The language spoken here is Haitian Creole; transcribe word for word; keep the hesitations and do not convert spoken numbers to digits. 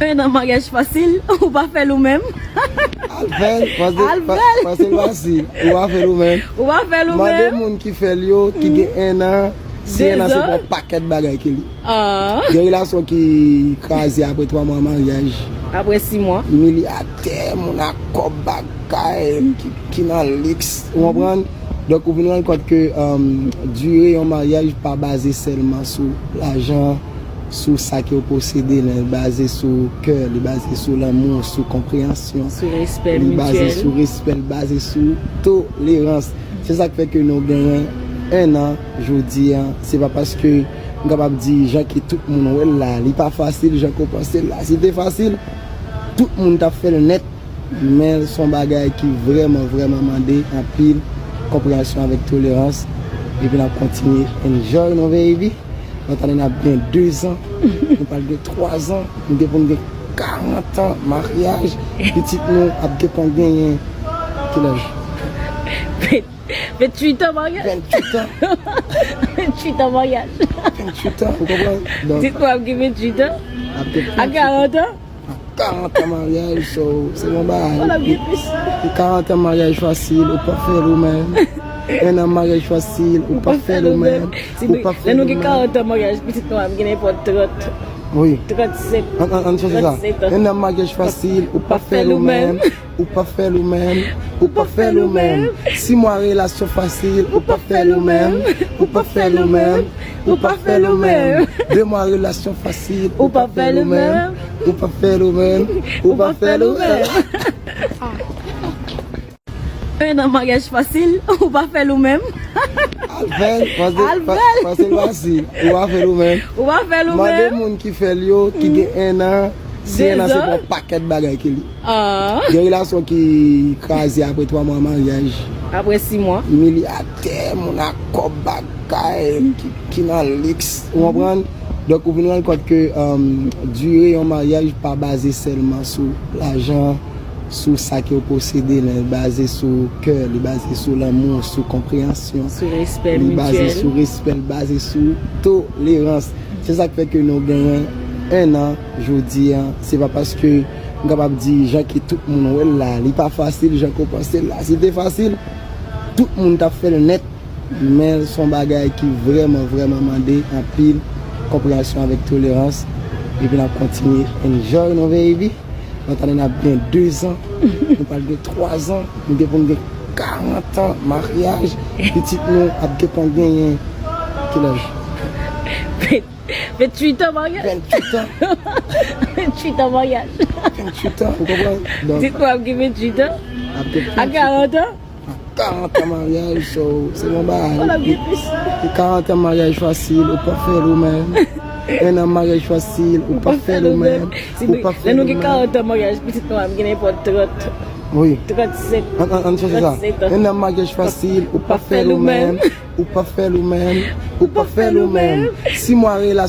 En an maryaj fasil, ou pa fè l ou menm. Al fè l, paske paske l fasil. Ou pa fè l ou menm. Ou pa fè l ou Mande menm. Moun ki fè l yo, ki gen en an, si en an se pou yon pakèt bagay ke li. Ah, Gen relasyon ki kraze apre twa mwa maryaj. Apre sis mwa. Milyatè, moun ak kòb, bagay, ki, ki nan liks, ou konprann? Donk ou vin rann kont ke um, dire yon maryaj pa baze sèlman sou lajan, sou sa ke w posede, men li baze sou kè, li baze sou lanmou, sou konpreyansyon, Sou respè li baze mityèl. Sou respè, li baze sou tolerans. Se sa k fè ke nou genyen en an jodi an. Se pa paske m kapab di jan ke tout moun wè l la, li pa fasil jan ke w panse l la. Si te fasil, tout moun t ap fè l nèt. Men se yon bagay ki vrèman, vrèman mande anpil konpreyansyon avèk tolerans. Epi n ap kontinye enjoy nou, baby. Lòt ane n ap gen de zan, nou pral gen twa zan, nou gen pou n gen karant an maryaj. Pitit nou ap gen pou genyen kilaj? Venntuit an maryaj. Venntuit an. Venntuit an maryaj. Venntuit an, ou konprann? Donk, Pitit mwen ap gen venntuit an. ap gen A karant an. Karant an maryaj, so, se yon bagay. Mwen ap gen plis. Karant an maryaj fasil, ou pa fè l ou menm. En an maryaj fasil, ou pa fè l ou menm. Ou pa fè Lè l nou ou gen menm. Karant an maryaj, pitit mwen ap gen nenpòt trant, Wi. trannsèt. An, an, an chanje sa. Trannsèt an. En an maryaj fasil, ou pa fè l ou menm. Ou pa fè l ou menm. Ou pa fè l ou menm. Sis mwa relasyon fasil, ou pa fè l ou menm. Ou pa fè l ou menm. Ou pa fè l ou menm. De mwa relasyon fasil, ou pa fè l ou menm. Ou pa fè l ou menm. Ou pa fè l ou menm. En an maryaj fasil, ou pa fè l ou menm. Al fè l, paske Al fè l. Paske l fasil. Ou pa fè l ou menm. Ou pa fè l ou Mande menm. Moun ki fè l yo, ki gen en an, si en an se pou yon pakèt bagay ke li. Ah, Gen relasyon ki kraze apre twa mwa maryaj. Apre sis mwa. Milyatè, moun ak kòb, bagay, ki, ki nan liks, ou konprann? Donk ou vin rann kont ke um, dire yon maryaj pa baze sèlman sou lajan, sou sa ke w posede, men li baze sou kè, li baze sou lanmou, sou konpreyansyon, Sou respè li baze mityèl. Sou respè, li baze sou tolerans. Se sa k fè ke nou genyen en an jodi an. Se pa paske m kapab di jan ke tout moun wè l la, li pa fasil jan ke w panse l la. Si te fasil, tout moun t ap fè l nèt. Men se yon bagay ki vrèman, vrèman mande anpil konpreyansyon avèk tolerans. Epi n ap kontinye enjoy nou, baby. Lòt ane n ap gen de zan, nou pral gen twa zan, nou gen pou n gen karant an maryaj. Pitit nou ap gen pou genyen kilaj? Venntuit an maryaj. Venntuit an. Venntuit an maryaj. Venntuit an, ou konprann? Donk, Pitit mwen ap gen venntuit an. Ap gen A karant an. Karant an maryaj, so, se yon bagay. Mwen ap gen plis. Karant an maryaj fasil, ou pa fè l ou menm. En an maryaj fasil, ou pa fè l ou menm. Ou pa fè Lè l nou ou gen menm. Karant an maryaj, pitit mwen ap gen nenpòt trant, Wi. trannsèt. An, an, an chanje sa. Trannsèt an. En an maryaj fasil, ou pa fè l ou menm. Ou pa fè l ou menm. Ou pa fè l ou menm. Sis mwa relasyon